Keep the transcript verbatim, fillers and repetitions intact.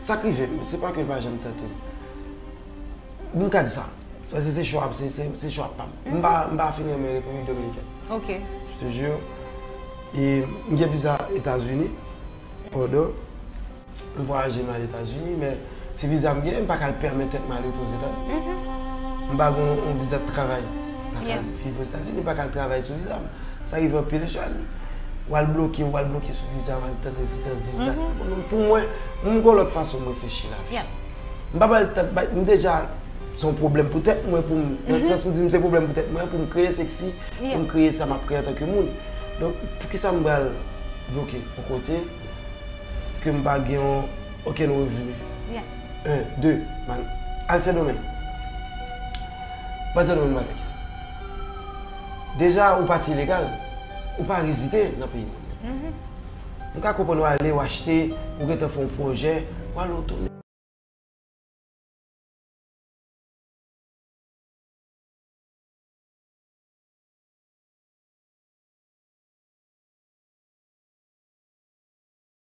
Sa k rive m, se pa ke l pa janm tante m. M ka di sa. Paske se chwa, se, se, se chwa pa m. M pa, m pa fin renmen Repiblik Dominikèn. Ok. Je te jure. E m gen viza Etazini. Pandan m vwayaje m al Etazini, men se viza m gen, m pa ka al pèmèt tèt mwen al rete Ozetazini. M pa gen yon viza de travay. M pa ka al viv Ozetazini, m pa ka al travay sou viza m. Sa rive anpil jèn. W al bloke, w al bloke sou viza, w al tann rezidans, dis dat. Pou mwen, m gon lòt fason m reflechi lavi. M pa pral tann, m deja se yon pwoblèm pou tèt mwen, pou m, nan sans m di m se pwoblèm pou tèt mwen, pou m kreye seksi, pou m kreye sa m ap kreye antanke moun. Donk, poukisa m pral bloke yon kote ke m pa gen yon, okenn revni? En, de, man, al Sendomeng. Pral Sendomeng, m pral fè kisa? Deja, ou pati ilegal, ou pa rezide nan peyi moun. M ka konprann w ale, w achte, ou gentan fè yon pwojè, w al retounen.